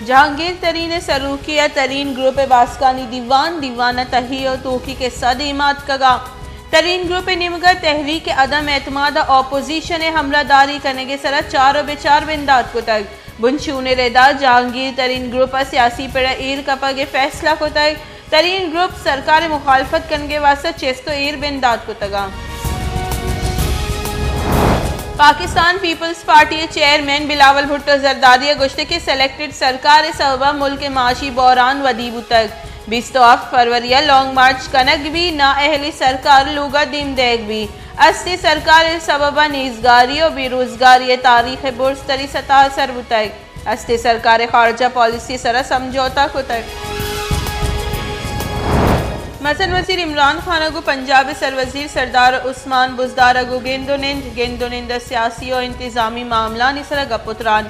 جہانگیر ترین ءِ سروکی ءَ ترین گروپ ءِ باسکانی دیوان، دیوان ءَ تہی ءُ توکی کسہ دیما اتکگ ءُ ترین گروپ ءِ نیمگ ءَ تحریک عدم اعتماد ءُ اپوزیشن ءِ ہمراہ داری کنگ ءِ سرا چار ءُ بچار بندات کتگ۔ بنشون ءِ ردا جہانگیر ترین گروپ ءَ سیاسی پڑ ءَ ایر کپگ ءِ فیصلہ کتگ۔ ترین گروپ سرکار ءِ مخالفت کنگ ءِ واستہ چست ءُ ایر بندات کتگ اَنت۔ پاکستان پیپلز پارٹی ءِ چیئرمین بلاول بھٹو زرداری ءَ گوشتگ کہ سلیکٹڈ سرکار ءِ سبب ءَ ملک ءِ معاشی بحران ودی بوتگ۔ بیست ءُ ہفت فروری ءَ لانگ مارچ کنگ بی، نااہلی سرکار لوگ ءَ دیم دئیگ بی۔ استیں سرکار ءِ سبب ءَ نیزگاری ءُ بے روزگاری ءِ تاریخ ءِ برزتریں سطح ءَ سر بوتگ۔ استیں سرکار ءِ خارجہ پالیسی ءِ سرا سمجھوتہ کتگ۔ مزن وزیر عمران خان ءَ گوں پنجاب ءِ سروزیر سردار عثمان بزدار ءَ گوں گند ءُ نند، گند ءُ نند ءِ سیاسی ءُ انتظامی معاملہانی سرا گپ ءُ تران۔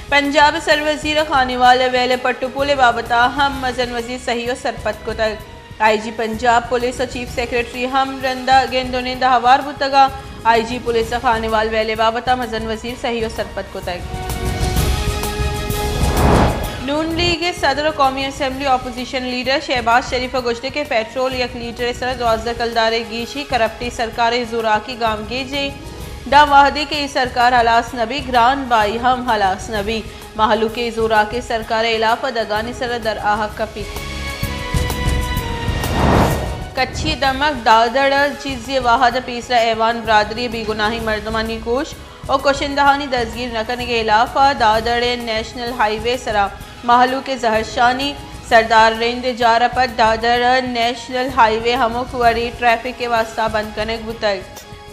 پنجاب ءِ سروزیر ءَ خانیوال ءِ ویل ءِ پٹ ءُ پول ءِ بابت ءَ ہم مزن وزیر سہی ءُ سرپد کتگ۔ آئی جی پنجاب پولیس ءُ چیف سیکرٹری ہم رند ءَ گند ءُ نند ءَ ہوار بوتگ ءُ آئی جی پولیس ءَ خانیوال ویل ءِ بابت ءَ مزن وزیر سہی ءُ سرپد کتگ۔ نون لیگ ءِ صدر ءُ قومی اسمبلی اپوزیشن لیڈر شہباز شریف ءَ گوشتگ کہ پٹرول یک لیٹر ءِ سرا دوازدہ کلدار ءِ گیشی کرپٹیں سرکار ءِ زوراکی گامگیجے، داں وہدے کہ اے سرکار ہلاس نہ بی، گران بائی ہم ہلاس نہ بی۔ مہلوک ءِ زوراکیں سرکار ءِ ہلاپ ءَ دگانی سرا در آہگ کپیت۔ کچھی ءِ دمگ دادڑ ءَ چیزے وہد ءَ پیسرا ایوان برادری ءِ بے گناہیں مردمانی کوش ءُ کشندہانی دزگیر نہ کنگ ءِ ہلاپ ءَ دادڑ ءِ نیشنل ہائی وے ءِ سرا مہلوک ءِ زہرشانی۔ سردار رند ءِ جار ءَ پد دادڑ ءِ نیشنل ہائی وے ہمک وڑیں ٹریفک ءِ واستہ بند کنگ بوتگ۔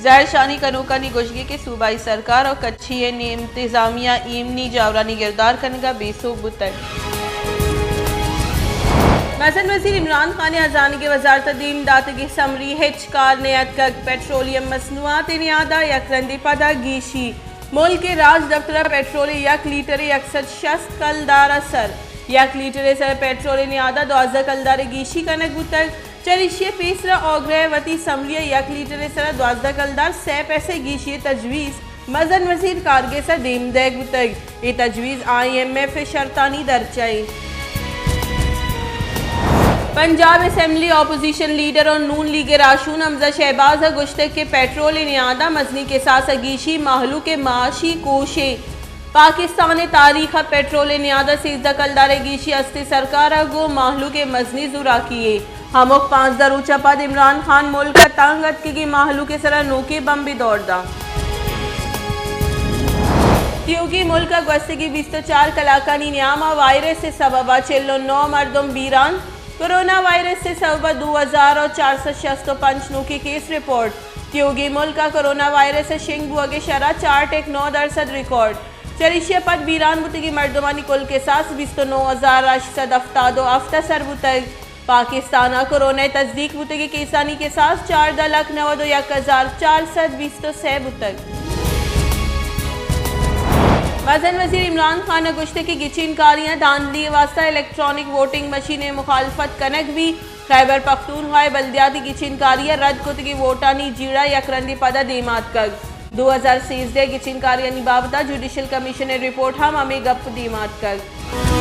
زہرشانی کنوکانی گوشگ اِنت کہ صوبائی سرکار ءُ کچھی ءِ نی-، انتظامیہ ایمنی جاورانی گردار کنگ ءَ بے سوب بوتگ۔ مزن وزیر عمران خان ءِ ہزانگ ءِ وزارت ءَ دیم داتگیں سمری ہچ کار نیاتکگ، پٹرولیم مصنوعات ءِ نیاد ءَ یک رندے پدا گیشی۔ ملک ءِ راج دپتر ءَ پٹرول ءِ یک لیٹر ءِ یک سد شست کلدار ءَ سر، یک لیٹر ءِ سر پٹرول ءِ نیاد ءَ دوازدہ کلدار ءِ گیشی کنگ بوتگ۔ چریشی ءَ پیسرا آگرہ ءَ وتی اسمبلی ءَ یک لیٹر ءِ سرا دوازدہ کلدار سئے پیسہ گیشی ءِ تجویز مزن وزیر کارگس ءَ دیم دئیگ بوتگ۔ اے تجویز آئی ایم ایف ءِ شرطانی درچ ءَ اِنت۔ پنجاب اسمبلی اپوزیشن لیڈر ءُ نون لیگ ءِ راہشون حمزہ شہباز ءَ گوشتگ کہ پٹرول ءِ نیاد ءَ مزنیں کساس ءَ گیشی مہلوک ءِ معاشی کوشے۔ پاکستان ءِ تاریخ ءَ پٹرول ءِ نیاد ءَ سیزدہ کلدار ءِ گیشی ہستیں سرکار ءَ گوں مہلوک ءِ مزنیں زوراکی یے۔ ہمک پانزدہ روچ ءَ پد عمران خان ملک ءَ تنگ اتکگیں مہلوک ءِ سرا نوکیں بمبے دور داں۔ تیوگیں ملک ءَ گوستگیں بیست ءُ چار کلاکانی نیام ءَ وائرس ءِ سبب ءَ چل ءُ نو مردم بیران، کرونا وائرس ءِ سبب ءَ دو ہزار ءُ چار سد شست ءُ پنچ نوکیں کیس رپورٹ۔ تیوگیں ملک ءَ کرونا وائرس ءِ شنگ بوگ ءِ شرح چار ٹک نو درسد ریکارڈ۔ چریشی ءَ پد بیران بوتگیں مردمانی کل کساس بیست ءُ نو ہزار ہشت سد ہفتاد ءُ ہفت ءَ سر بوتگ۔ پاکستان ءَ کرونا ءِ تصدیق بوتگیں کیسانی کساس چاردہ لکھ نود ءُ یک ہزار چار سد بیست ءُ سئے بوتگ۔ مزن وزیر عمران خان ءَ گوشتگ کہ گچین کاری ءُ دھاندلی ءِ واستہ الیکٹرانک ووٹنگ مشین ءِ مخالفت کنگ بیت۔ خیبر پختونخوا ءِ بلدیاتی گچین کاری ءَ رد کتگیں ووٹانی جیڑہ یک رندے پدا دیما اتکگ۔ دو ہزار سیزدہ ءِ گچین کاریانی بابت ءَ جوڈیشل کمیشن ءِ رپورٹ ہم ہمے گپ دیما اتکگ۔